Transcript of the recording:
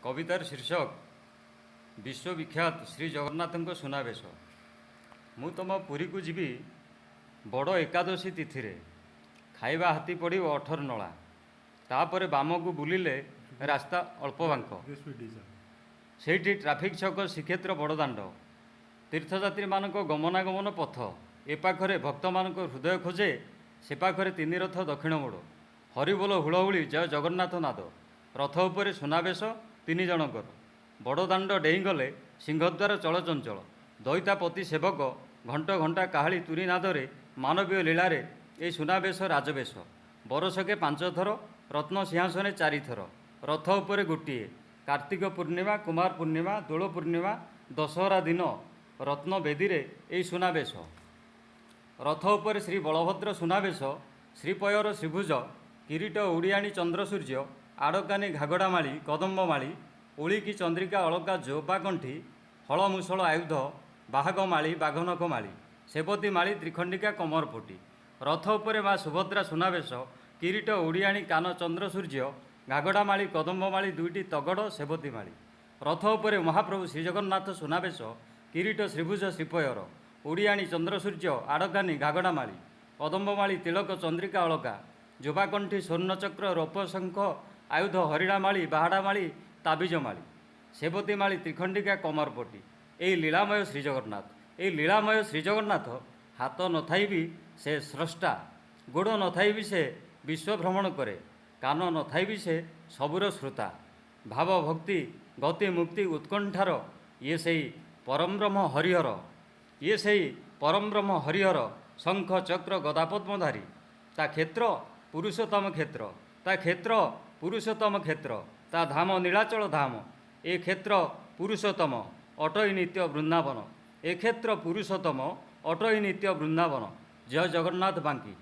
କବିତାର ଶୀର୍ଷକ ବିଶ୍ୱବିଖ୍ୟାତ ଶ୍ରୀ ଜଗନ୍ନାଥଙ୍କ ସୁନାବେଶ। ମୁଁ ତୁମ ପୁରୀକୁ ଯିବି ବଡ଼ ଏକାଦଶୀ ତିଥିରେ, ଖାଇବା ହାତୀ ପଡ଼ିବ ଅଠର ନଳା। ତାପରେ ବାମକୁ ବୁଲିଲେ ରାସ୍ତା ଅଳ୍ପ ବାଙ୍କ, ସେଇଠି ଟ୍ରାଫିକ୍ ଛକ, ଶ୍ରୀକ୍ଷେତ୍ର ବଡ଼ଦାଣ୍ଡ, ତୀର୍ଥଯାତ୍ରୀମାନଙ୍କ ଗମନାଗମନ ପଥ। ଏ ପାଖରେ ଭକ୍ତମାନଙ୍କ ହୃଦୟ ଖୋଜେ, ସେ ପାଖରେ ତିନି ରଥ ଦକ୍ଷିଣ ମୋଡ଼, ହରିବୋଲ ହୁଳହୁଳି ଜୟ ଜଗନ୍ନାଥ ନାଦ। ରଥ ଉପରେ ସୁନାବେଶ ତିନି ଜଣଙ୍କର। ବଡ଼ଦାଣ୍ଡ ଡେଇଁଗଲେ ସିଂହଦ୍ୱାର ଚଳଚଞ୍ଚଳ, ଦଇତାପତି ସେବକ, ଘଣ୍ଟ ଘଣ୍ଟା କାହାଳି ତୁରୀ ନାଦରେ ମାନବୀୟ ଲୀଳାରେ ଏଇ ସୁନାବେଶ ରାଜବେଶ। ବରଷକେ 5 ଥର, ରତ୍ନ ସିଂହାସନେ ଚାରିଥର, ରଥ ଉପରେ ଗୋଟିଏ। କାର୍ତ୍ତିକ ପୂର୍ଣ୍ଣିମା, କୁମାର ପୂର୍ଣ୍ଣିମା, ଦୋଳ ପୂର୍ଣ୍ଣିମା, ଦଶହରା ଦିନ ରତ୍ନ ବେଦୀରେ ଏଇ ସୁନାବେଶ। ରଥ ଉପରେ ଶ୍ରୀ ବଳଭଦ୍ର ସୁନାବେଶ, ଶ୍ରୀପୟର ଶ୍ରୀଭୁଜ, କିରୀଟ ଓଡ଼ିଆଣୀ ଚନ୍ଦ୍ରସୂର୍ଯ୍ୟ, ଆଡ଼କାନି ଘାଗଡ଼ା ମାଳି କଦମ୍ବ ମାଳି, ଓଳିକି ଚନ୍ଦ୍ରିକା ଅଳକା ଜୋବାକଣ୍ଠି, ହଳ ମୂଷଳ ଆୟୁଧ, ବାହାଗ ମାଳି ବାଘନଖ ମାଳି, ସେବତୀ ମାଳି ତ୍ରିଖଣ୍ଡିକା କମରପଟି। ରଥ ଉପରେ ମା ସୁଭଦ୍ରା ସୁନାବେଶ, କିରୀଟ ଓଡ଼ିଆଣୀ କାନ ଚନ୍ଦ୍ରସୂର୍ଯ୍ୟ, ଘାଗଡ଼ା ମାଳି କଦମ୍ବ ମାଳି, ଦୁଇଟି ତଗଡ଼ ସେବତୀ ମାଳି। ରଥ ଉପରେ ମହାପ୍ରଭୁ ଶ୍ରୀଜଗନ୍ନାଥ ସୁନାବେଶ, କିରୀଟ ଶ୍ରୀଭୁଜ ଶ୍ରୀପୟର, ଓଡ଼ିଆଣୀ ଚନ୍ଦ୍ରସୂର୍ଯ୍ୟ, ଆଡ଼କାନି ଘାଗଡ଼ା ମାଳି କଦମ୍ବ ମାଳି, ତିଳକ ଚନ୍ଦ୍ରିକା ଅଳକା ଜୋବାକଣ୍ଠି, ସ୍ୱର୍ଣ୍ଣଚକ୍ର ରୌପ୍ୟଶଙ୍ଖ ଆୟୁଧ, ହରିଣା ମାଳି ବାହାଡ଼ା ମାଳି ତାବିଜ ମାଳି, ସେବତୀ ମାଳି ତ୍ରିଖଣ୍ଡିକା କମରପଟି। ଏଇ ଲୀଳାମୟ ଶ୍ରୀଜଗନ୍ନାଥ, ଏଇ ଲୀଳାମୟ ଶ୍ରୀଜଗନ୍ନାଥ। ହାତ ନଥାଇ ବି ସେ ସ୍ରଷ୍ଟା, ଗୋଡ଼ ନଥାଇ ବି ସେ ବିଶ୍ୱ ଭ୍ରମଣ କରେ, କାନ ନଥାଇ ବି ସେ ସବୁର ଶ୍ରୋତା। ଭାବ ଭକ୍ତି ଗତି ମୁକ୍ତି ଉତ୍କଣ୍ଠାର ଇଏ ସେଇ ପରମବ୍ରହ୍ମ ହରିହର, ଇଏ ସେଇ ପରମବ୍ରହ୍ମ ହରିହର, ଶଙ୍ଖ ଚକ୍ର ଗଦା ପଦ୍ମଧାରୀ। ତା କ୍ଷେତ୍ର ପୁରୁଷୋତ୍ତମ କ୍ଷେତ୍ର, ତା କ୍ଷେତ୍ର ପୁରୁଷୋତ୍ତମ କ୍ଷେତ୍ର, ତା ଧାମ ନୀଳାଚଳ ଧାମ। ଏ କ୍ଷେତ୍ର ପୁରୁଷୋତ୍ତମ ଅଟଇ ନିତ୍ୟ ବୃନ୍ଦାବନ, ଏ କ୍ଷେତ୍ର ପୁରୁଷୋତ୍ତମ ଅଟଇ ନିତ୍ୟ ବୃନ୍ଦାବନ। ଜୟ ଜଗନ୍ନାଥ, ବାଙ୍କି।